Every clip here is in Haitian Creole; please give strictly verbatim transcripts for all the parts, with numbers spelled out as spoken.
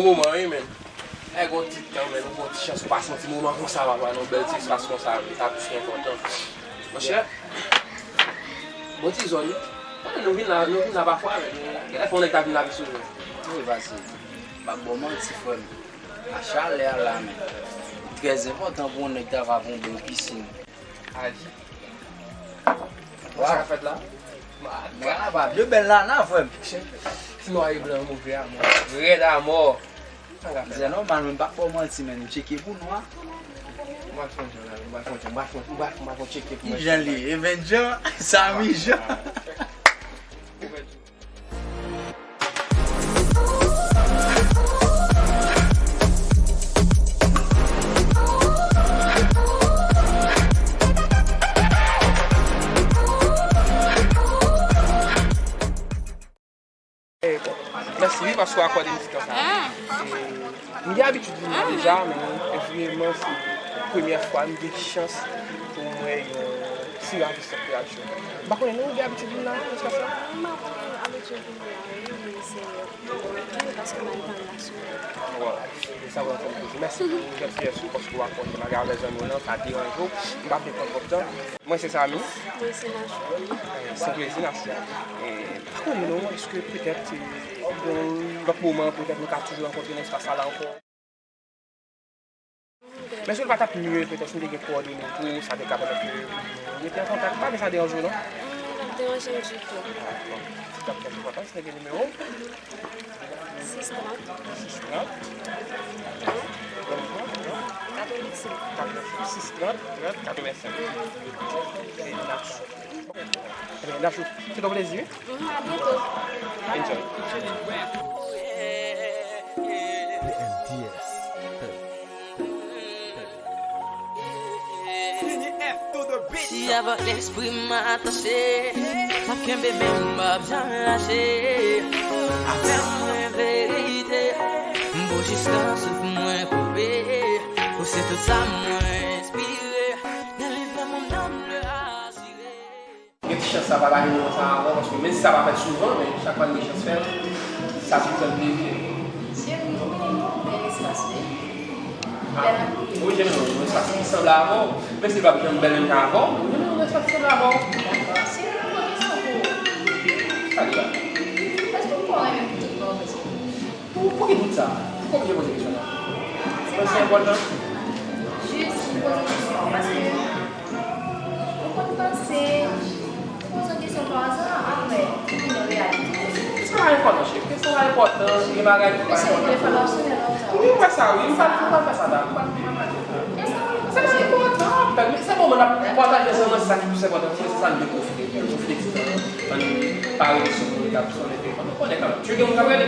Moman, wi, men. Ay, gon ti tan, men, gon ti chans, ou pase yon ti moman konsa, papa, nan yon bèl ti espas konsa, men, sa plis ki enpòtan. Monchè, bon ti zòn, wi. Konnen nou vin la, nou vin la pafwa, men, genlè fò yon nèg ta vin la pi souvan. Wi, pase. M p ap ba w manti, frè m. A chalè a la, men. Li trè enpòtan pou yon nèg ta va fè yon bèl pisin. Adi. Sa k ap fèt la? Mwen la pa de bèl nana, frè m. Ti nwa e blan move amò. Rèd amò. Sa k ap fèt la? Se nòmal, men m p ap ba w manti, men nou tcheke pou nou a. M pral fè yon jan la, m pral fè yon jan, m pral fè yon, m pral fè yon tcheke pou mwen. Ki jan li ye? Even Jan? Samy Jan? Eh, bon. Mèsi, wi, paske w akòde m ti tan sa. Eh, m gen abitid vin la deja, men vrèman se premyè fwa m gen chans pou m wè yon ti ravisant kreasyon. M pa konnen non, ou gen abitid vin la, nan espas la? M pa konn abitye vin la, wi, men se, wi, paske m al tann la sou. Bon, e sa pral fè m plezi. Mèsi pou jantiyès ou, paske w akòde m ale avè zanmi w lan, sa deranje w. M p ap vle pran twòp tan. Mwen se Samy. Mwen se Nasya. Eh, se yon plezi, Nasya. Eh, m pa konnen non, èske petèt, eh, yon lòt moman, petèt nou ka toujou rankontre nan espas sa la ankò? Men èske l pa t ap mye petèt si m te gen kowòdone w tou, sa te ka pèmèt ke nou rete an kontak? Pa gen sa deranje w non? Mm, l ap deranje m ditou. Ah, bon. Sa t ap fè m kontan si te gen nimewo w. Sis trant. Sis trant. Trant. Trant. Katrevennsèt. Katrevennsèt. Sis trant, trant, katrevennsèt. Mhm. Se Nachou. Ebyen, Nachou, se yon plezi, wi. Mhm, à bientôt. Enjoy. P M D S. Si avèk lespri m atache, m ap kenbe men m p ap janm lache. Afè mwen verite, m pou jistan souf mwen koupe. Ou se tout sa mwen espere. Delivre mon âme le asire. Gen ti chans sa pa rive konsa ankò, paske menm si sa pa fèt souvan, men chak fwa l gen chans fèt, sa toujou fè l plezi. Sye m, m renmen bèl espas, wi. Ah, bèl anpil. Wi, m renmen yon espas ki sanble avè w. Menm si l pa janm bèl menm jan avè w, men m renmen yon espas ki sanble avè w. Dakò. Sye m, m gen yon kesyon pou ou. Sa li la? Èske w kwè w renmen pou tout bon vre? Pou, pou ki bout sa? Pou ki oblije poze kesyon sa? Se pa enpòtan. Jis m poze kesyon paske ou konn panse, ou poze yon kesyon pa aza, apre, ou vin yon reyalite. Kesyon pa enpòtan, cheri. Kesyon pa enpòtan, gen bagay ki pa enpòtan. Mesye, telefòn nan ap sonnen lontan. Wi, m wè sa, wi. M pa, m pa fè sa la. M pa, m pa fè sa. Se pa enpòtan, apèl. Se bon, n ap pataje ansanm, se sa ki plis enpòtan. Se sa n dwe pwofite. Pwofite ti tan. Ann pa rete sou moun k ap sonnen telefòn. Ou konnen kanmenm. Cheri, gen moun k ap rele.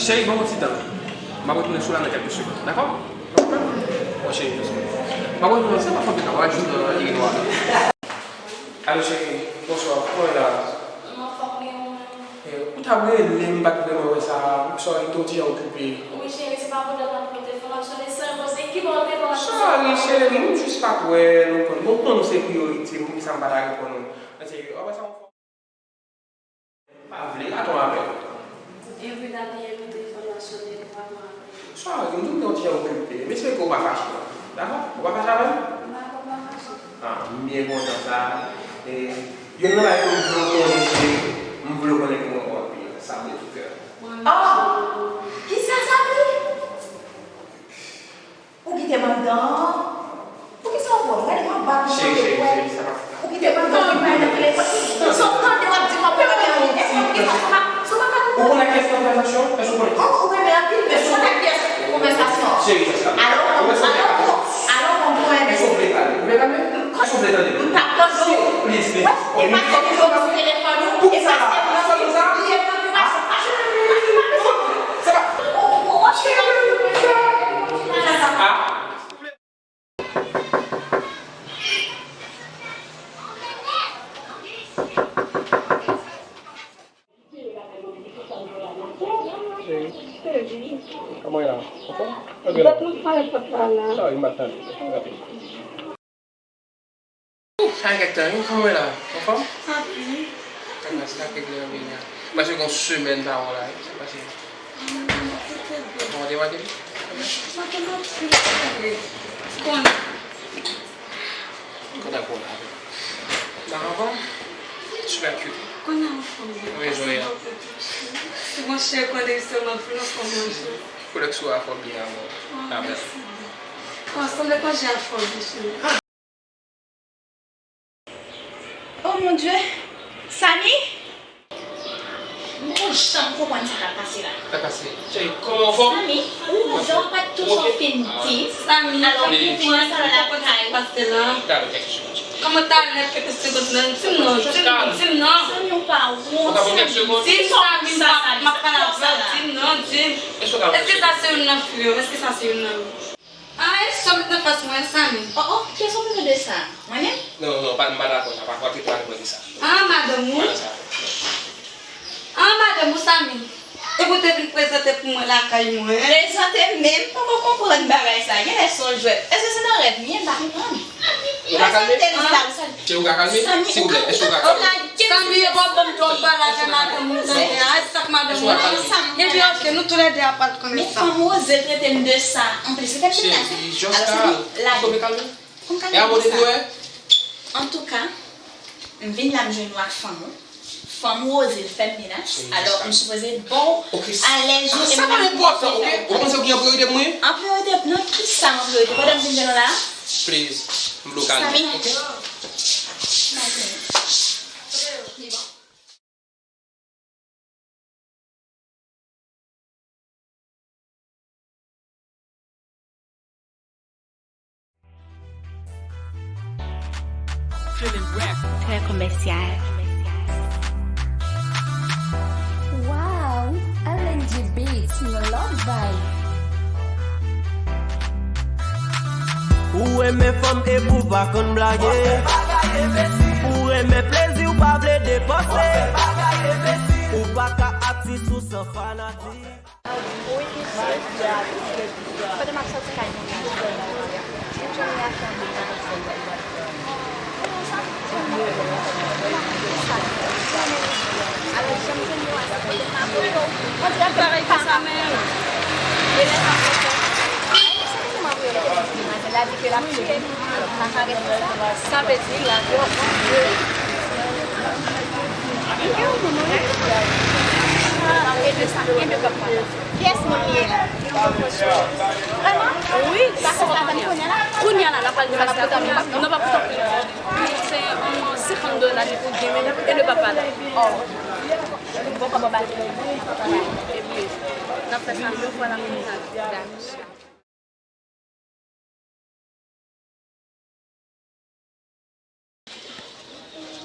Cheri, ban m yon ti tan. M ap retounen sou la nan kèlke segonn, dakò? Bon, cheri, jis. M ap retounen, se pa fòt ou, dakò? Jis nan irinwa. Alo, cheri, bonswa. Kòman w ye la? M anfòm, e ou menm? Eh, ou t ap rele m, m pa t vrèman wè sa. Sorry, te yon ti jan okipe. Wi, cheri, se pa pwoblèm, m ap pran telefòn, m ap sonde san repoze. Ki bò w te, kòman w te? Sorry, cheri, m jis pa t wè, nou konn, bon, konn se priyorite m, poukisa m pa ta reponn ou? Ann serye, w ap wè sa yon fwa. M pa vle rate yon apèl. E wi, la byen, men telefòn nan sonnen, m pa pran apèl. Sorry, m di w m te yon ti jan okipe. M espere ke w pa fache, non. Dakò? Ou pa fache avè m? M pa, m pa fache. Ah, m byen kontan sa. E, youn nan bagay ke m vle w konnen, se, m vle w konnen ke m renmen w anpil. Sa m de tout kè. Mwen menm. Ah! Kisa sa vle? Ou kite m anndan? Poukisa w pran m? Gade kòman w bat m nan tèt ou wè. Ou kite m anndan, ou vin pale nan telefòn. Si w tande w ap di m w ap renmen anpil, èske w gen sa sou pa, sou pa ka konprann? Ou konnen kiyès nan konvèsasyon? Èske w konnen? Oh, ou renmen anpil, men sou pa kiyès konvèsasyon. Cheri, fè sa. Alò, alò, alò, alò, konprann. Èske w vle pale? Ou vle pale? Èske w vle tande? M p ap tande w. Please, please. Wè, e pa tande w sou telefòn ou, e pa se mwen ki bliye nan konvèsasyon. Ah. Cheri, kòman w ye la? Anfòm? Sa w ye, m pa t tande. Rapid. Sa gen kèk tan, wi. Kòman w ye la? Anfòm? Anpil. Kaka sa kèk lè yo vini a. Paske gon semèn pa wè w la, wi. Sa pase. Kòman w te manke m? Manke m anpil, tande. Konnen. Kontan pou w la, wi. Nan anfòm? Super cute. Konnen anfòm, wi. Rezon ya. Si monchè konnen sèlman pou l anfòm, monchè. Koleksyon a fò byen avè w. Oh, mèsi. Bon, sanble konje a fò byen, cheri. Oh mon Dieu! Samy? M poko janm konprann sa k ap pase la. Sa k pase? Cheri, kòman w anfòm? Samy, ou wè w pa t tou sa w fin di. Samy, alò, ou vin nan salon lakay. Gade kèk segonn. Kòman ta nèt kèk segonn nan? Di m non, di m non, di m non. Samy, ou pa wont, Samy. Di m, Samy, m ap pale avè w, di m non, di m. Èske sa se youn nan fi yo? Èske sa se youn nan yo? Ah, e sa w met nan fas mwen, Samy? Oh, oh, kiyès ou bezwen de sa? Mwen menm? Non, non, non, pa, m pa dakò sa, pa, pa trete m ak mwen de sa. Ah, madanm ou? Pa nan sa. Ah, madanm ou, Samy? Epi w te vin prezante pou mwen lakay mwen. Prezante menm, m poko konprann bagay sa. Genlè se yon jwèt. Èske se nan rèv m ye? M pa konprann. Ou ka kalme? Prezante m, se la ou sal. Cheri, ou ka kalme? Silvouplè, èske ou ka kalme? Samy, e pa bon m twò pale avè madanm ou, tande a, e sa k madanm ou. Ebyen, ok, nou toulède a pral konnen sa. Men fanm oze trete m de sa. Anplis, se fè m menas, wi. Alò, Samy, lage. Ou ka kalme? Pou m kalme konsa. Antouka, m vin la, m jwenn ou ak fanm ou. Fanm ou oze l fè m menas. Alò, m sipoze ba w alèz ou e m pa enpòtan, ok? Ou panse ou gen an priyorite pou mwen? An priyorite? Nan kisa an priyorite? Pandan m vin jwenn ou la? Please, m vle w kalme, ok? Kalme. Très commercial. Wow, L N G Beats, yon lòt vibe. Ou renmen fanm epi w pa konn blage. Ou renmen plezi, w pa vle depanse. Ou pa ka atis ou san fanatik. Kote m ap soti kay mennaj mwen an? Ou jwenn reyaksyon mennaj mwen an? Alò, janm jwenn yo a, se kote m ap voye w. On dirè ke m pa ka voye w. E lè m ap voye w, se kote m ap voye w, se kote m ap voye w. Demwazèl la di ke l ap tiye m. Sa ka ret pou sa? Sa vle di la. Gen yon moun, wi. E de sa, gen de kòb pa la. Kiyès moun li ye? Vrèman? Wi. Sa fè sa tann kounye a la? Kounye a la, n ap pral di sa, n ap pral di sa. Non, pa pou tanpri. Se, um, senkant dola li pou gen, e de papa la. Oh. Bon, kòman ba? Epi, n ap fè sa yon fwa la kounye a.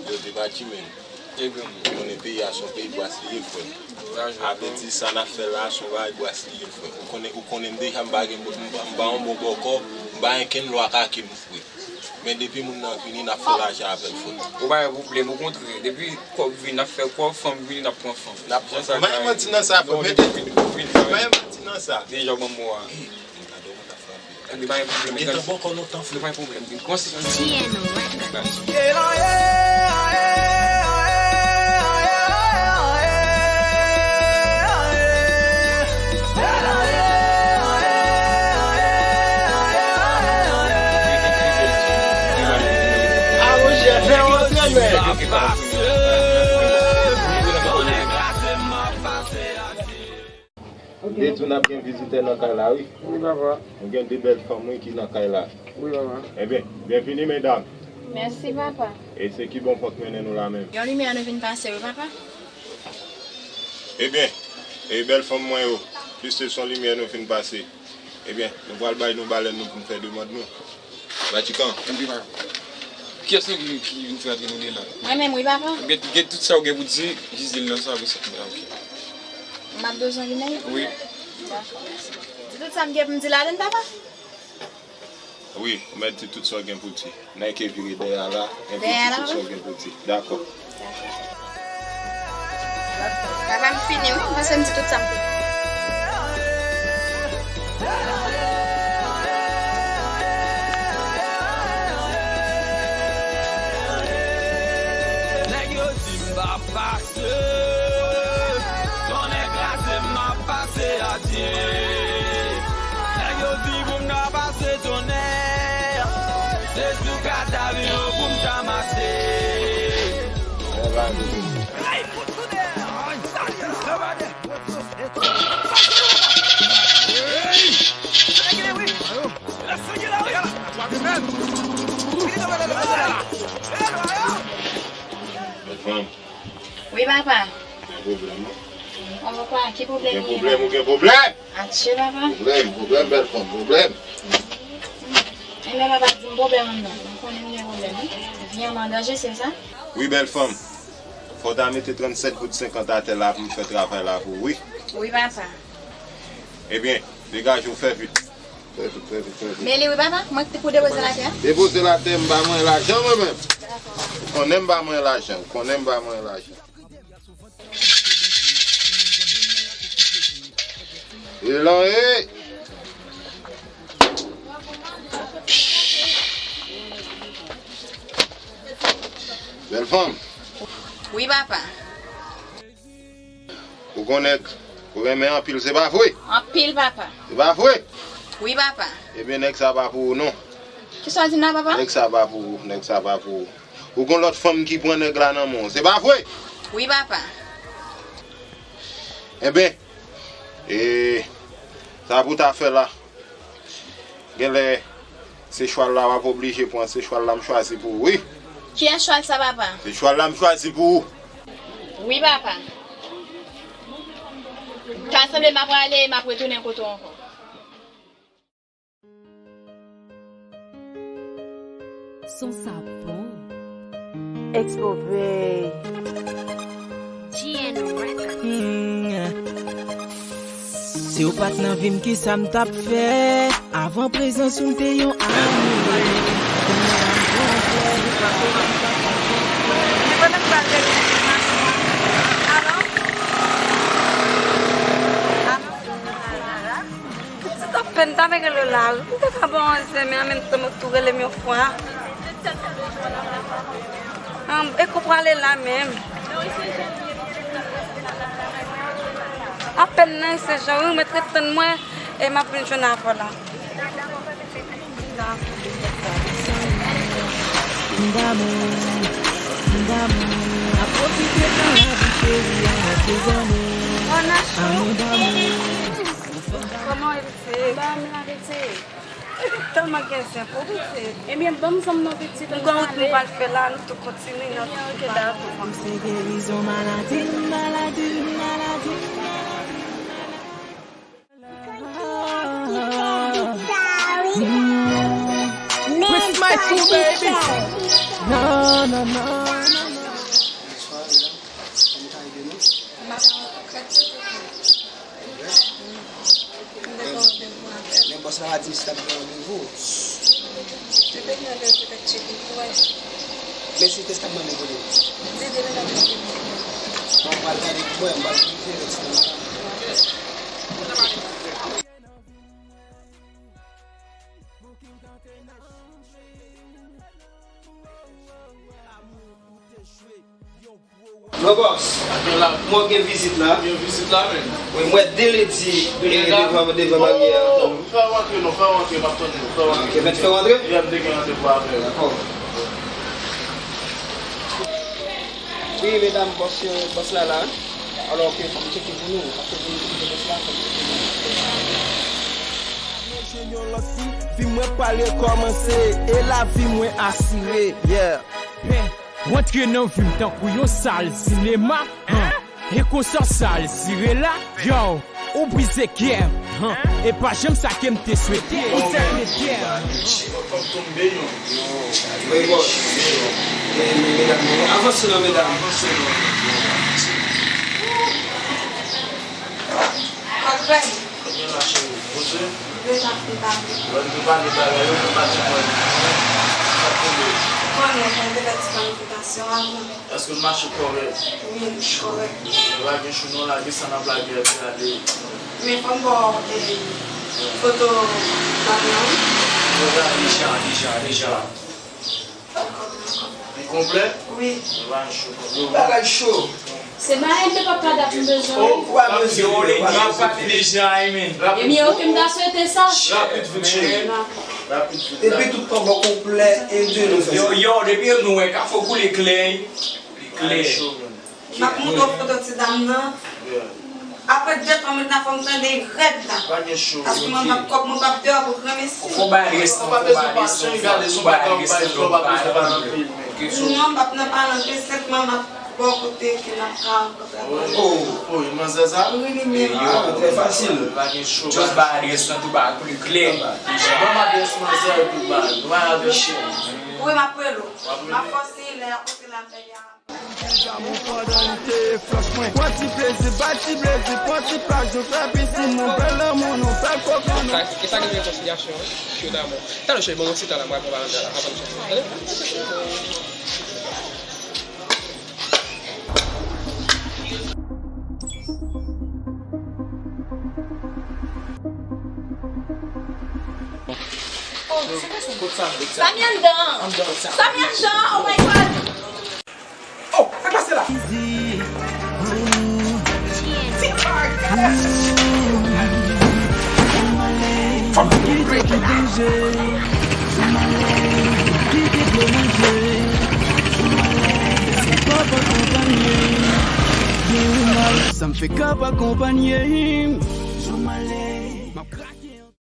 Yo te pati menm. Ou konnen peyi a se yon peyi bwas li ye, frè. Sa vle di sa n ap fè la se yon bagay bwas li ye, frè. Ou konnen, ou konnen m deja m pa gen, m pa, m pa yon bon bòkò, m pa gen kenn lwa kake m, frè. Men depi moun nan vini, n ap fè lajan avè l, frè. Ou pa gen pwoblèm, okontrè. Depi kòb vini, n ap fè kòb, fanm vini, n ap pran fanm. N ap pran fanm. Pa gen manti nan sa, frè. Mete. Pa gen manti nan sa. Deja w ban m mo a. Gade kòman t ap frape. Li pa gen pwoblèm. Gentan bòkò lontan, frè. Li pa gen pwoblèm. Li konstan. M te di w n ap gen vizitè nan kay la, wi. Wi, papa. Nou gen de bèl fanm, wi, ki nan kay la. Wi, papa. Ebyen, byenvini, medam. Mèsi, papa. E se ki bò n fòk mennen nou la menm? Yon limyè nou vin pase, wi, papa. Ebyen, e bèl fanm mwen yo, piske se yon limyè nou vin pase. Ebyen, nou pral bay nou balèn nou pou n fè demann nou. Vatikan. Epi, pa. Kiyès nan ki, ki vin fè antre nou de la? Mwen menm, wi, papa. Gen, gen tout sa ou gen pou di, jis di l nan sa, wi, sa, ok. M ap bezwen li menm? Wi. Dakò, mèsi. Di tout sa m gen pou m di ladann, papa? Wi, ou mèt di tout sa w gen pou di. Nike vire dèyè a la, epi di tout sa w gen pou di. Dakò. Papa, m fini, wi. M panse m di tout sa m te. Nèg yo di m pa pase. Nèg yo di pou m ta pase tonnè, se sou kadav yo pou m ta mache. Wi, papa. Gen pwoblèm, wi. Papa, ki pwoblèm? Gen pwoblèm, ou gen pwoblèm. Atye, papa. Pwoblèm, pwoblèm, bèl fanm, pwoblèm. Enben, papa, di m pwoblèm ou nan. M konnen m gen pwoblèm, wi. Vi an danje, se sa? Wi, bèl fanm. Fò w ta mete trannsèt goud senkant atè la pou m fè travay la pou ou, wi. Wi, papa. Ebyen, degaje w, fè vit. Fè vit, fè vit, fè vit. Men li wi, papa, mwen ki pou depoze l atè a. Depoze l atè, m ba mwen lajan mwen menm. Ou konnen m ba mwen lajan, ou konnen m ba mwen lajan. E lan e. Bèl fanm. Wi, papa. Ou gon nèg ou renmen anpil, se pa vre? Anpil, papa. Se pa vre? Wi, papa. Ebyen, nèg sa pa pou ou, non. Kisa w di m la, papa? Nèg sa pa pou ou, nèg sa pa pou ou. Ou gon lòt fanm ki pran nèg la nan men w, se pa vre? Wi, papa. Enben, e, sa pou w ta fè la. Genlè, se chwal la w ap oblije pran, se chwal la m chwazi pou ou, wi. Kiyès chwal sa, papa? Se chwal la m chwazi pou ou. Wi, papa. Ta sanble m ap prale, m ap retounen kote w ankò. Son sa bon. Expo Bay. G N Records. Mm. Si w pa t nan vi m, kisa m t ap fè? Avan prezans ou, m te yon amoure. Kounye a, m konprann. Ti apèn ta vin rele w la, wi. M te ka ba w yon zen, men an menm tan m ap tou rele m yon fwa. An, e kou prale la menm. Apèn nan, se jan, wi, mèt ret tann mwen, e m ap vin jwenn avè w la. M damou, m damou, ap pwofite nan lavi cheri, ann ap dezòne. Amou damou. Kòman w ye, pitit? M damou la, pitit. Ou tèlman gen zen pou pitit. Ebyen, ban m zanm non, pitit, ann pale. M gon wout nou pral fè la, nou tou kontinye nan tout pale. Ebyen, oke, dakò. M se gerizon maladi, maladi, maladi, maladi. Where's my cool baby? No, no, no, no, no. Bonswa, medam. Kòman ka ede nou? M pa ka rankontre. Men bòs la pa di m si l ap gen randevou. Li te gen randevou petèt tcheke pou wè. Men si te sa m mande pou li. Di de medam nan te mete. Bon, m pral gade pou wè, m pral vin fè rès nan. Bon bòs, mwen gen vizit la. Gen vizit la menm. Wi, m wè de ledi devan, devan baryè a. Oh, fè w antre non, fè w antre, m ap tann ou, fè w antre. Ok, mèt fè w antre? Yeah, m te gen randevou avè l. Dakò. Wi, medam, bòs yo, bòs la la. Alò, ok, fò m tcheke pou nou, paske pou nou tcheke bòs la, fò m tcheke pou nou. Mwen jwenn yon lòt fi, vi mwen pral rekòmanse, e lavi mwen asire, yeah. Hey, w antre nan vi m tankou yon sal sinema, huh. E konsa w sal sire la, yo, ou brize kè m, huh. E pa janm sa ke m te swete, ou sèl te kè m. Fò m tonbe, non. Wi, bòs. Men, men, medam, men, avanse non, medam. Avanse non. Kòkòy. Kòman mache ou? Bonsè. Deja fin pale. Lè n te pale bagay yo, nou pa di mwen. Sa t tonbe? Konnen, konnen, te fè ti planifikasyon avan. Èske l mache kòrèk? Wi, l kòrèk. Lage chou non, lage sa n ap lage a, epi ale. Men fò m ba w, eh, foto bag lan, wi. Deja, deja, deja. Li konplè? Wi. Bagay cho, konplè. Bagay cho. Se ba M P papa dat m bezwen. Ou pa bezwen. Yo, lady, m ap pale deja, wi, men. Ebyen, ok, m ta swete sa. Rapid vit, cheri. Rapid vit. Epi tout kòb konplè e de nou fè sa. Yo, yo, depi nou wè kafou koule klè, klè. M ap montre w foto ti dam nan. Apre de twa minit la, fò m tande rèd la. Pa gen cho. Paske mwen p ap kòb, mwen p ap deyò pou granmesi. Fò bay restan, fò bay restan, fò bay restan, fò bay restan. Non, m p ap nan pale anpil, senpman m ap bò kote ke n ap ka rankontre avè l. Oh, oh, manzè sa? Wi, li menm. Yo, trè fasil. Pa gen cho. Just bay adrès lan tou, ba koule klè. Ban m adrès manzè yo tou, ba. Ban m adrès cheri. Wi, m ap rele w. M ap fòse lè a kote la m fè a. Ti plezi, ba ti plezi, pran ti plaj, nou fè pisin, nou fè lanmou, nou fè kokenn. Sa, e sa gen rekonsilyasyon, wi. Talè cheri, bon, mwen se talè, mwen pran pa la, avan nou soti. Tande? Oh, se kwa sa? Kot sa, kot sa? Sa m anndan? Anndan, kot sa? Sa m anndan? Oh my God! Oh, sa k pase la? Fanm ki te ki danje. Ki te vle manje. Sa m fè kòb akonpanye. Sa m fè kòb akonpanye.